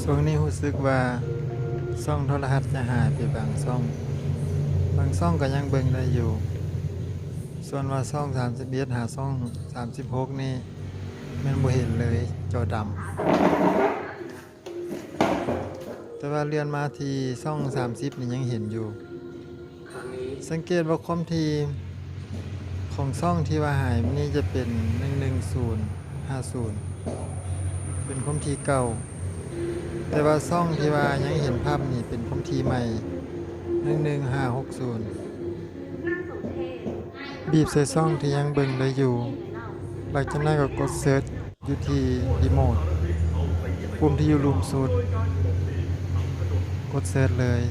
ຊ່ວງນີ້ຮູ້ສຶກວ່າຊ່ອງໂທລະທັດຈະຫາຍໄປບາງຊ່ອງ, ບາງຊ່ອງກໍຍັງເບິ່ງໄດ້ຢູ່. ສ່ວນວ່າຊ່ອງສາມສິບເອັດຫາຊ່ອງສາມສິບຫົກນີ້ແມ່ນບໍ່ເຫັນເລີຍ, ຈໍດຳ. ແຕ່ວ່າເລື່ອນມາທີ່ຊ່ອງສາມສິບນີ້ຍັງເຫັນຢູ່. ສັງເກດວ່າຄວາມຖີ່ຂອງຊ່ອງທີ່ວ່າຫາຍນີ້ຈະເປັນໜຶ່ງໜຶ່ງສູນຫ້າສູນ ເປັນຄວາມຖີ່ເກົ່າ, ແຕ່ວ່າຊ່ອງທີ່ວ່າຍັງເຫັນພາບນີ້ເປັນຄວາມຖີ່ໃໝ່ ໜຶ່ງໜຶ່ງຫ້າຫົກສູນ. ບີບໃສ່ຊ່ອງທີ່ຍັງເບິ່ງໄດ້ຢູ່, ຫຼັງຈາກນັ້ນກໍກົດເສີດ ຢູ່ທີ່ຣີໂມດ, ປຸ່ມທີ່ຢູ່ລຸ່ມສຸດ, ກົດເສີດເລີຍ.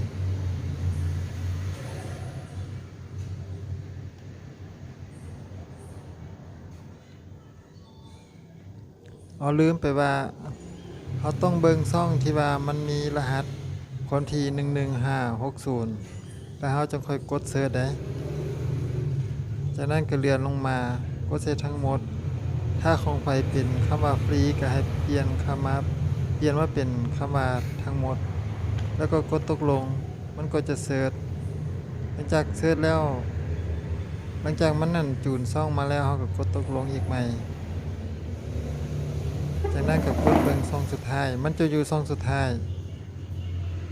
ເອົາ ລືມໄປວ່າ ເຮົາຕ້ອງເບິ່ງຊ່ອງທີ່ວ່າມັນມີລະຫັດຄວາມຖີ່ ໜຶ່ງໜຶ່ງຫ້າຫົກສູນ ແລ້ວເຮົາຈັ່ງຄ່ອຍກົດເສີດໄດ໋. ຈາກນັ້ນກໍເລື່ອນລົງມາ ກົດໃສ່ທັງໝົດ. ຖ້າຂອງໃຜເປັນຄຳວ່າຟຣີ ກໍໃຫ້ປ່ຽນຄຳວ່າ ປ່ຽນມາເປັນຄຳວ່າທັງໝົດ ແລ້ວກໍກົດຕົກລົງ, ມັນກໍຈະເສີດ. ຫຼັງຈາກເສີດແລ້ວ, ຫຼັງຈາກມັນນັ້ນ ຈູນຊ່ອງມາແລ້ວ, ເຮົາກໍກົດຕົກລົງອີກໃໝ່. ຈາກນັ້ນກໍກົດເບິ່ງຊ່ອງສຸດທ້າຍ, ມັນຈະຢູ່ຊ່ອງສຸດທ້າຍ,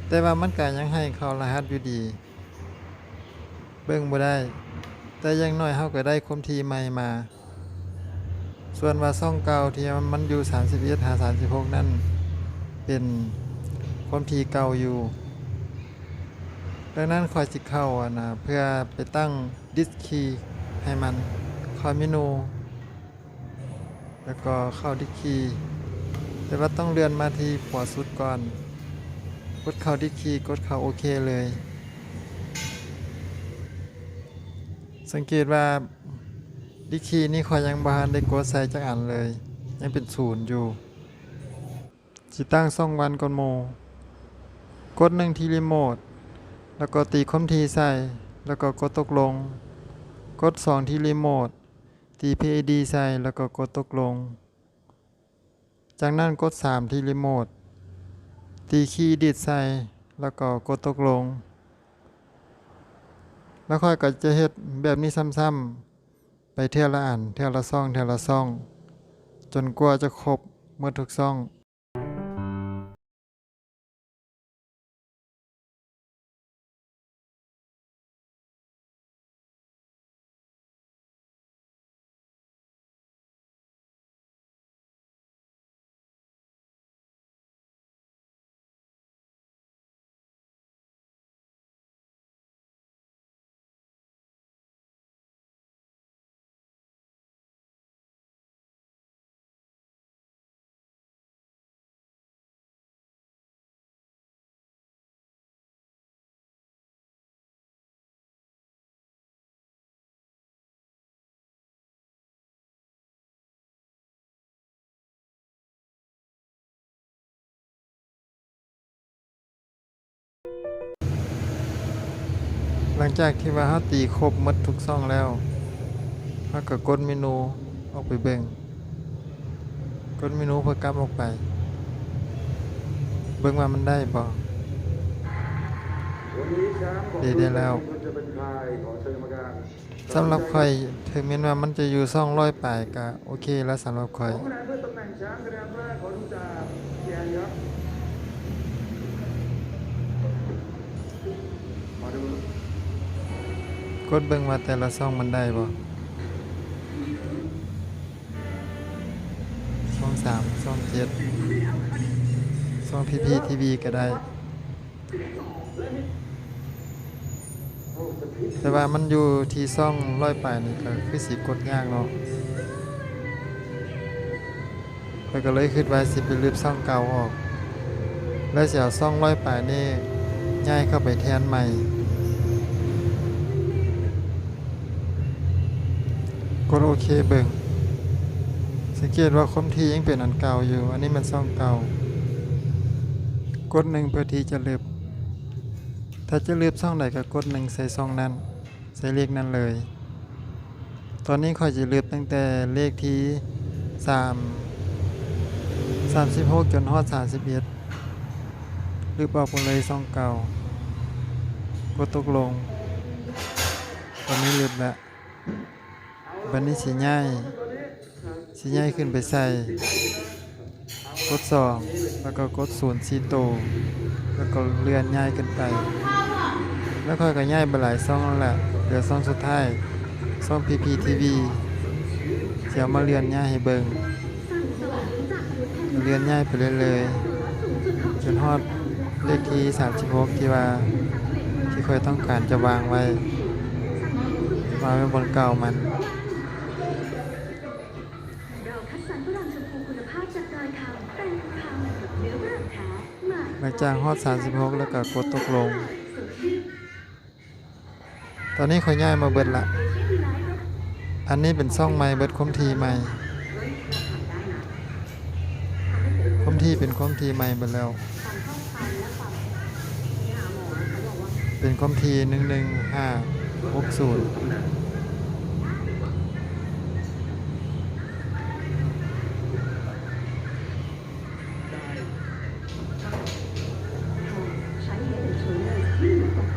ແຕ່ວ່າມັນກໍຍັງໃຫ້ເຂົ້າລະຫັດຢູ່ດີ. ເບິ່ງບໍ່ໄດ້, ແຕ່ຢ່າງໜ້ອຍເຮົາກໍໄດ້ຄວາມຖີ່ໃໝ່ມາ. ສ່ວນວ່າຊ່ອງເກົ່າທີ່ມັນຢູ່ສາມສິບເອັດຫາສາມສິບຫົກນັ້ນ ເປັນຄວາມຖີ່ເກົ່າຢູ່. ດັ່ງນັ້ນຂ້ອຍຊິເຂົ້າ ອັນນະ ເພື່ອໄປຕັ້ງດິສຄີໃຫ້ມັນ, ເຂົ້າເມນູ ແລ້ວກໍເຂົ້າດິສຄີ, ແຕ່ວ່າຕ້ອງເລື່ອນມາທີ່ຂວາສຸດກ່ອນ, ກົດເຂົ້າດິສຄີ, ກົດເຂົ້າໂອເຄເລີຍ. ສັງເກດວ່າດິສຄີນີ້ຂ້ອຍຍັງບໍ່ທັນໄດ້ກົດໃສ່ຈັກອັນເລີຍ, ຍັງເປັນສູນຢູ່. ຊິຕັ້ງຊ່ອງວັນກ່ອນໝູ່. ກົດໜຶ່ງທີ່ຣີໂມດ ແລ້ວກໍຕີຄອມທີໃສ່ ແລ້ວກໍກົດຕົກລົງ. ກົດສອງທີ່ຣີໂມດ ຕີພີເອດີໃສ່ ແລ້ວກໍກົດຕົກລົງ. ຈາກນັ້ນກົດສາມທີ່ຣີໂມດ ຕີຄີເອດິດໃສ່ ແລ້ວກໍກົດຕົກລົງ. ແລ້ວຂ້ອຍກໍຈະເຮັດແບບນີ້ຊ້ຳໆ ໄປເທື່ອລະອັນ, ເທື່ອລະຊ່ອງ, ເທື່ອລະຊ່ອງ, ຈົນກວ່າຈະຄົບໝົດທຸກຊ່ອງ. ຫຼັງຈາກທີ່ວ່າເຮົາຕີຄົບໝົດທຸກຊ່ອງແລ້ວ, ເຮົາກໍກົດເມນູອອກໄປເບິ່ງ, ກົດເມນູເພື່ອກັບອອກໄປ ເບິ່ງວ່າມັນໄດ້ບໍ່. ເດ ໄດ້ແລ້ວ. ສຳລັບຂ້ອຍ, ເຖິງແມ່ນວ່າມັນຈະຢູ່ຊ່ອງຮ້ອຍປາຍ ກະໂອເຄແລ້ວສຳລັບຂ້ອຍ. ກົດເບິ່ງວ່າແຕ່ລະຊ່ອງມັນໄດ້ບໍ່. ຊ່ອງສາມ, ຊ່ອງເຈັດ, ຊ່ອງພີພີທີວີກໍໄດ້. ແຕ່ວ່າມັນຢູ່ທີ່ຊ່ອງຮ້ອຍປາຍນີ້ ກໍຄືຊິກົດຍາກເນາະ. ຂ້ອຍກໍເລີຍຄິດວ່າຊິໄປລຶບຊ່ອງເກົ່າອອກ ແລ້ວຊິເອົາຊ່ອງຮ້ອຍປາຍນີ້ຍ້າຍເຂົ້າໄປແທນໃໝ່. ກົດໂອເຄເບິ່ງ. ສັງເກດວ່າຄອມທີຍັງເປັນອັນເກົ່າຢູ່. ອັນນີ້ແມ່ນຊ່ອງເກົ່າ. ກົດໜຶ່ງເພື່ອທີ່ຈະລຶບ. ຖ້າຈະລຶບຊ່ອງໃດກໍກົດໜຶ່ງໃສ່ຊ່ອງນັ້ນ, ໃສ່ເລກນັ້ນເລີຍ. ຕອນນີ້ຂ້ອຍຈະລຶບຕັ້ງແຕ່ເລກທີສາມ, ສາມສິບຫົກ ຈົນຮອດສາມສິບເອັດ. ລຶບອອກໄປເລີຍຊ່ອງເກົ່າ. ກົດຕົກລົງ. ຕອນນີ້ລຶບແລ້ວ. ບັດນີ້ຊິຍ້າຍ ຊິຍ້າຍຂຶ້ນໄປໃສ່ ກົດສອງ ແລ້ວກໍກົດສູນສີ່ໂຕ ແລ້ວກໍເລື່ອນຍ້າຍຂຶ້ນໄປ. ແລ້ວຂ້ອຍກໍຍ້າຍໄປຫຼາຍຊ່ອງແລ້ວແຫຼະ ເຫຼືອຊ່ອງສຸດທ້າຍ ຊ່ອງ ພີພີທີວີ ຊິເອົາມາເລື່ອນຍ້າຍໃຫ້ເບິ່ງ. ເລື່ອນຍ້າຍໄປເລື້ອຍໆ ຈົນຮອດເລກທີສາມສິບຫົກ ທີ່ວ່າ ທີ່ຂ້ອຍຕ້ອງການຈະວາງໄວ້ ວາງໄວ້ບ່ອນເກົ່າມັນ. ເຮົາຄັດສັນຝຣັ່ງຊົມພູຄຸນນະພາບຈາກດອຍຄຳ ແປງທອງຄຳ ເນື້ອຝຣັ່ງແທ້ ໃໝ່ ຫຼັງຈາກຮອດສາມສິບຫົກແລ້ວກໍກົດຕົກລົງ. ຕອນນີ້ຂ້ອຍຍ້າຍມາເບິດລະ. ອັນນີ້ເປັນຊ່ອງໃໝ່ເບິດ, ຄວາມຖີ່ໃໝ່, ຄວາມຖີ່ເປັນຄວາມຖີ່ໃໝ່ເບິດແລ້ວ. ເປັນຄວາມຖີ່ ໜຶ່ງໜຶ່ງຫ້າຫົກສູນ.